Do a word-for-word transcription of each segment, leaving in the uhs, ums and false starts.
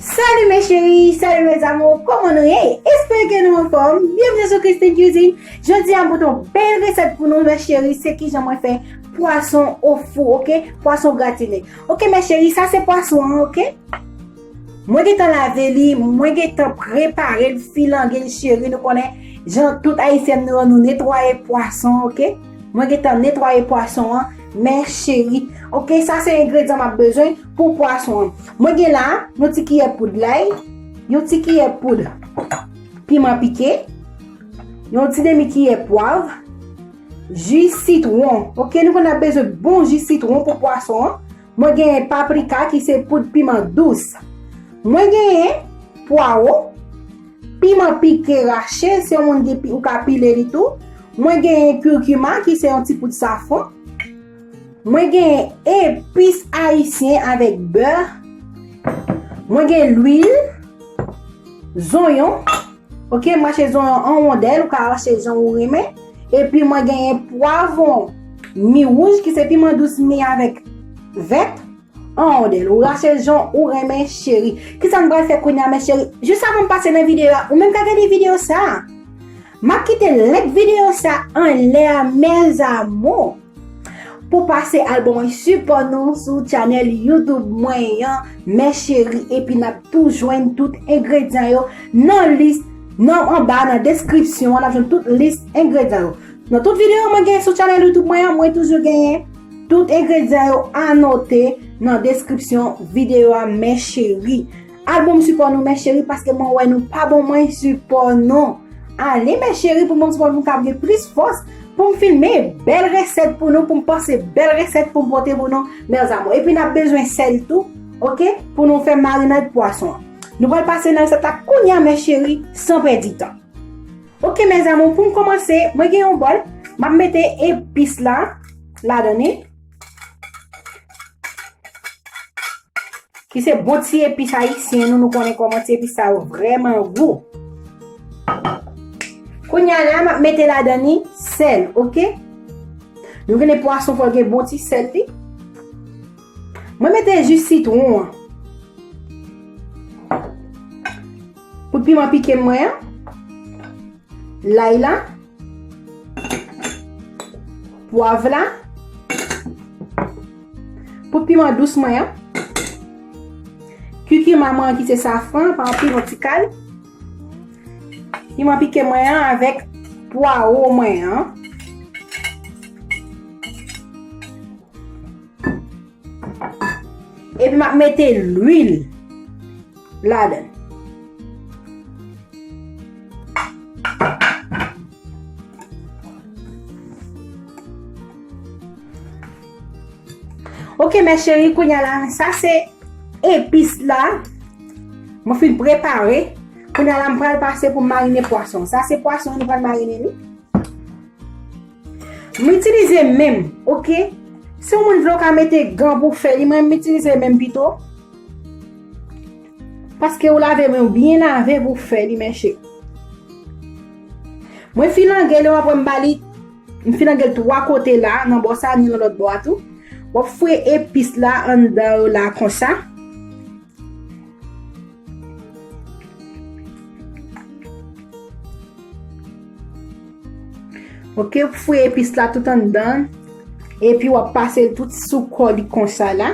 Salut mes chéris, salut mes amours, kòman nou ye? Espere ke nou anfòm. Byenveni sou Christine Cuisine. Jodi a m pote yon bèl resèt pou nou mes chéris, se kijan mwen fè pwason o fou, oke? Pwason gratine. Oke mes chéris, sa se pwason an, oke? Mwen gentan lave li, mwen gentan prepare l, filange l cheri, nou konnen jan tout ayisyen nou yo, nou netwaye pwason, oke? Mwen gentan netwaye pwason an, mes chéris. Oke, sa se engredyan m ap bezwen pou pwason an. Mwen gen la, yon ti kiyè poud lay, yon ti kiyè poud piman pike, yon ti demi kiyè pwav, ji sitwon. Oke, nou konn ap bezwen bon ji sitwon pou pwason an. Mwen genyen paprika ki se poud piman dous. Mwen genyen pwawo, piman pike rache, si yon moun gen pi, ou ka pile li tou. Mwen genyen kurkuma ki se yon ti poud safran. Mwen genyen epis ayisyen avèk bè. Mwen gen lwil, zonyon. Oke, m rache zonyon an wondèl, ou ka rache jan ou renmen. Epi mwen genyen pwavwon mi wouj ki se piman dous mi avèk vèt an wondèl. Ou rache jan ou renmen cheri. Kisa m pral fè kounye a mes chéris? Jis avan m pase nan videyo a, ou menm ka gade videyo sa a, m ap kite like videyo sa a anlè a mes amours. Pou pase al ban mwen sipò nou sou channel YouTube mwen an, mes chéris, epi n ap tou jwenn tout engredyan yo nan lis, nan anba, nan deskripsyon an, n ap jwenn tout lis engredyan yo. Nan tout videyo mwen gen sou channel YouTube mwen an, mwen toujou genyen tout engredyan yo anote nan deskripsyon videyo a, mes chéris. Al ban m sipò nou, mes chéris, paske mwen wè nou pa ban mwen sipò non. Ale, mes chéris, pou m ban m sipò pou m ka gen plis fòs, pou m filme bèl resèt pou nou, pou m panse bèl resèt pou m pote pou nou, mes amours. Epi n ap bezwen sèl tou, oke, pou nou fè marinad pwason an. Nou pral pase nan resèt la kounye a, mes chéris, san pèdi tan. Oke, mes amours, pou m kòmanse, mwen gen yon bòl, m ap mete epis la ladan li. Ki se bon ti epis ayisyen nou, nou konnen kòman ti epis sa yo vrèman gou. Kounye a la, m ap mete ladan li sèl, oke? Nou konnen pwason fò l gen bon ti sèl li. Mwen mete ji sitwon an. Poud piman pike mwen an. Lay la, pwav la, poud piman dous mwen an, kikima mwen an ki se safran, pa anpil, yon ti kal, piman pike mwen an avèk pwawo mwen an. Epi m ap mete lwil ladan. Oke, mes chéris, kounye a la, sa se epis la. Mwen fin prepare. Kounye a la, m pral pase pou m marine pwason. Sa se pwason, nou pral marine li. M itilize men m, oke? Si w moun vle w ka mete gan pou fè li, mwen m itilize men m pito. Paske w lave men w byen lave pou fè li, mes chéris. Mwen filange li, w ap wè m ba li, m filange l twa kote la, nan bò sa, ni nan lòt bò a tou. W ap fouye epis la anndan yo la konsa. Oke, w fouye epis la tout anndan. Epi w ap pase l tout sou kò li konsa la.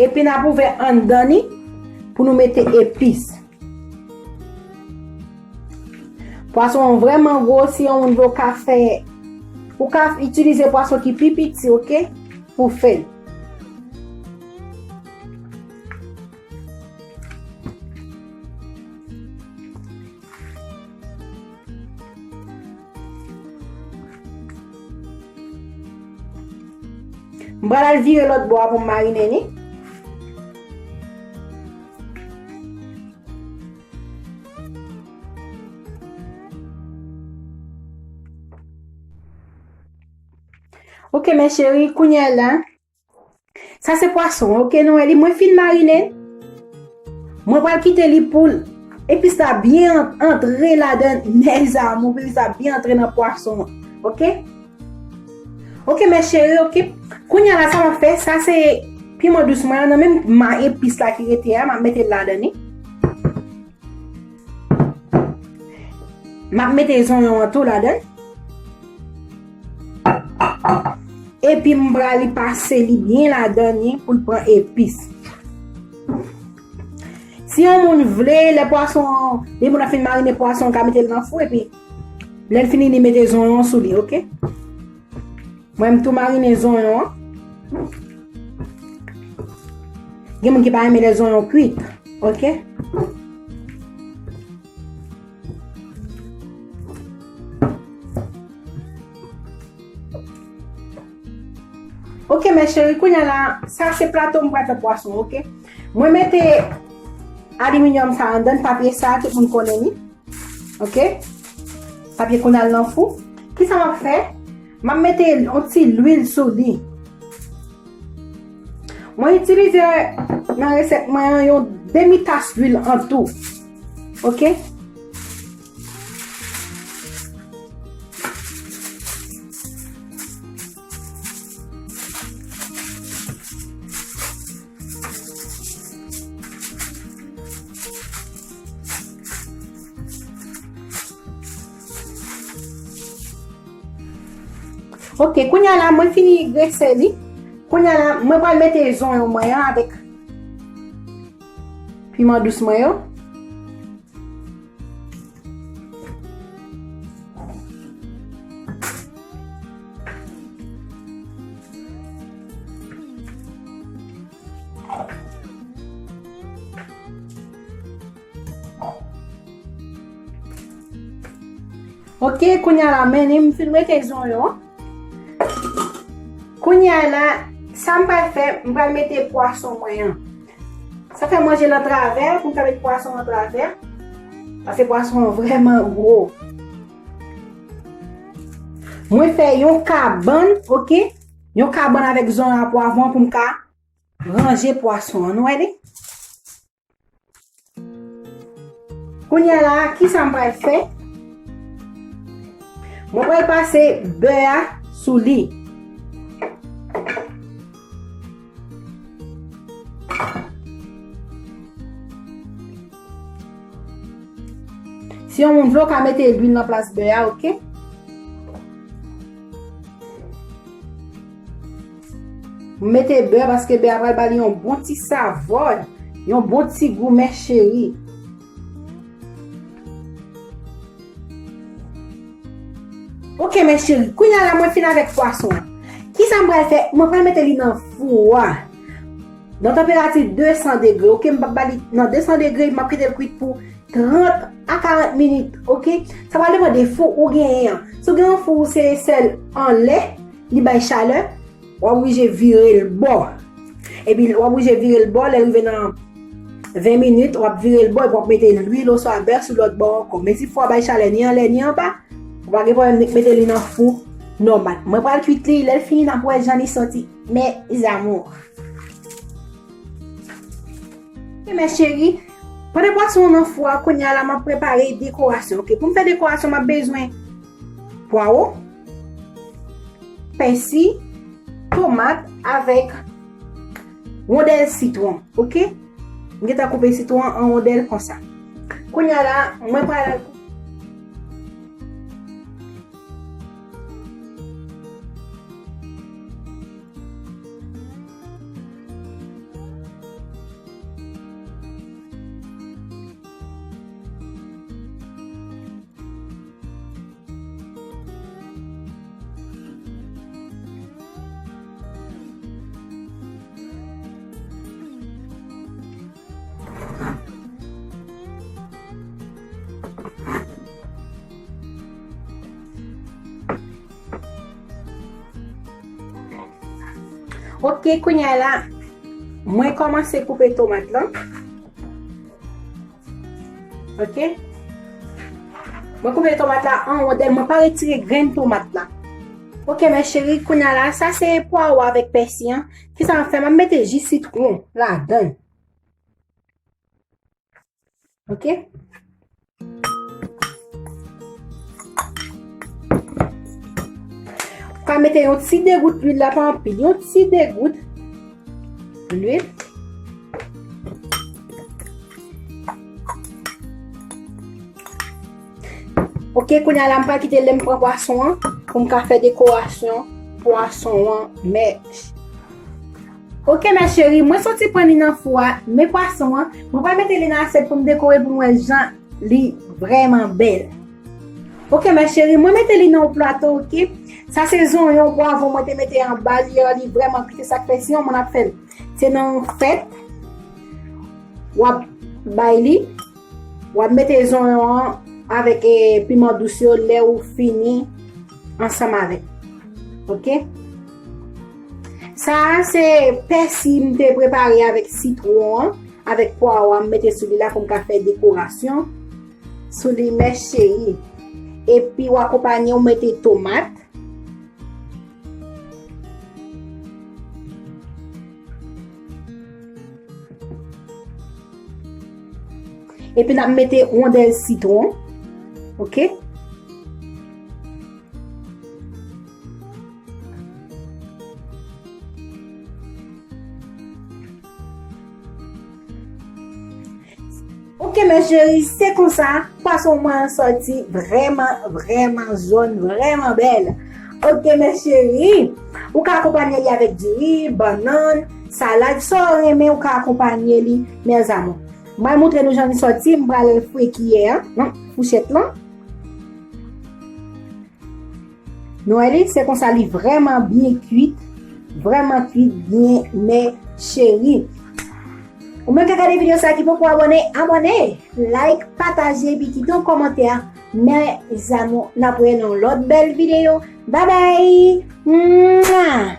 Epi n ap ouvè anndan li pou nou mete epis. Pwason an vrèman gwo, si yon moun vle w ka fè, ou ka itilize pwason ki pi piti, oke, pou fè l. M pral al vire lòt bò a pou m marine li. Oke, mes chéris, kounye a la, sa se pwason, oke, nou wè li, mwen fin marine. Mwen pral kite li pou l, epis la byen an-, antre ladan, mes amours, epis la byen antre nan pwason an, oke? Oke, mes chéris, oke. Kounye a la, sa m ap fè, sa se piman dous mwen an, nan menm ma epis la ki rete a, m ap mete l ladan li. M ap mete zonyon an tou ladan. Epi m pral pase li byen ladan li pou l pran epis. Si yon moun vle, lè pwason an, lè moun ap fin marine pwason, ka mete l nan fou, epi lè l fini, li mete zonyon sou li, oke? Mwen, m tou marine zonyon an. Gen moun ki pa renmen lè zonyon kwit, oke? Oke, mes chéri, kounye a la, sa se plato m pral fè pwason, oke? Mwen mete aliminyòm sa anndan, papye sa, tout moun konnen li. Oke? Papye kounal nan fou. Kisa m ap fè? M ap mete yon ti lwil sou li. Mwen itilize nan resèt mwen an yon demi tas lwil an tou. Oke? Oke, kounye a la, mwen fini grese li. Kounye a la, mwen pral mete zonyon mwen an avèk piman dous mwen yo. Oke, kounye a la, men li, m fin mete zonyon. Kounye a la, sa m pral fè, m pral mete pwason mwen an. Sa fè manje nan travè, pou m ta met pwason an travè. Paske pwason an vrèman gwo. Mwen fè yon kabann, oke? Yon kabann avèk zonyon a pwavwon pou m ka ranje pwason an. Nou wè li? Kounye a la, kisa m pral fè? Mwen pral pase bè a sou li. Si yon moun vle, w ka mete lwil nan plas bè a, oke? M mete bè paske bè a pral ba li yon bon ti savè, yon bon ti gou, mes chéri. Oke, mes chéri, kounye a la, mwen fin avèk pwason an. Kisa m pral fè? Mwen pral mete li nan fou a. Nan tanperati de san degre, oke? M p ap ba li nan de san degre, m ap kite l kwit pou trant a karant minit, oke? Sa pral depann de fou ou genyen an. Si w gen yon fou se sèl anlè, li bay chalè, w ap oblije vire l bò. Epi w ap oblije vire l bò, lè l rive nan ven minit, w ap vire l bò, epi w ap mete lwil oswa bè sou lòt bò ankò. Men si fou a bay chalè ni anlè ni anba, ou pa gen pwoblèm, nik mete li nan fou nòmal. Mwen pral kwit li, lè l fini, n ap wè jan li santi. Mes amours. E mes chéri, pandan pwason an nan fou a, kounye a la, m ap prepare dekorasyon, oke? Pou m fè dekorasyon, m ap bezwen pwawo, pèsi, tomat avèk wondèl sitwon, oke? M gentan koupe sitwon an an wondèl konsa. Kounye a la, mwen pral al Oke, kounye a la, mwen kòmanse koupe tomat lan. Oke? Mwen koupe tomat la an wondèl, mwen pa retire grenn tomat la. Oke, mes chéri, kounye a la, sa se pwawo avèk pèsi an. Kisa m ap fè? M ap mete ji sitwon ladan. Oke? Pa mete yon ti degout lwil la, pa anpil, yon ti degout lwil. Ok, kounye a la, m pral kite lè m pran pwason an pou m ka fè dekorasyon pwason an, mè. Ok, mè cheri, mwen soti pran li nan fou a, men pwason an, mwen pral mete li nan asyèt pou m dekore pou m wè jan li vrèman bèl. Ok, mè cheri, mwen mete li nan yon plato, ok? Sa se zonyon pwavwon mwen te mete anba li an, li vrèman kwit, se sa k fè si yon moun ap fè l. Se nan yon fèt, w ap bay li, w ap mete zonyon an avèk, eh, piman dous yo lè ou fini ansanm avèk. Ok? Sa a se pèsi m te prepare avèk sitwon an, avèk pwawo a m mete sou li la pou m ka fè dekorasyon sou li, mè cheri. Epi w akonpanye, w mete tomat. Epi n ap mete wondèl sitwon. Ok? Ok, mè cheri, se konsa, pwason mwen an sòti vrèman, vrèman jòn, vrèman bèl. Ok, mè cheri, ou ka akonpanye li avèk diri, bannann, salad, sa w renmen, ou ka akonpanye li, mes amours. Mwen montre nou jan li sòti, m pral fwe kiyè an, non, fouchèt lan. Nou wè li, se konsa li vrèman byen kwit, vrèman kwit byen, mè cheri. Ou menm k ap gade videyo sa ki poko abòne, abòne, like, pataje, epi kite yon kòmantè. Mes amours, n ap wè nan lòt bèl videyo. Babay! Mwa!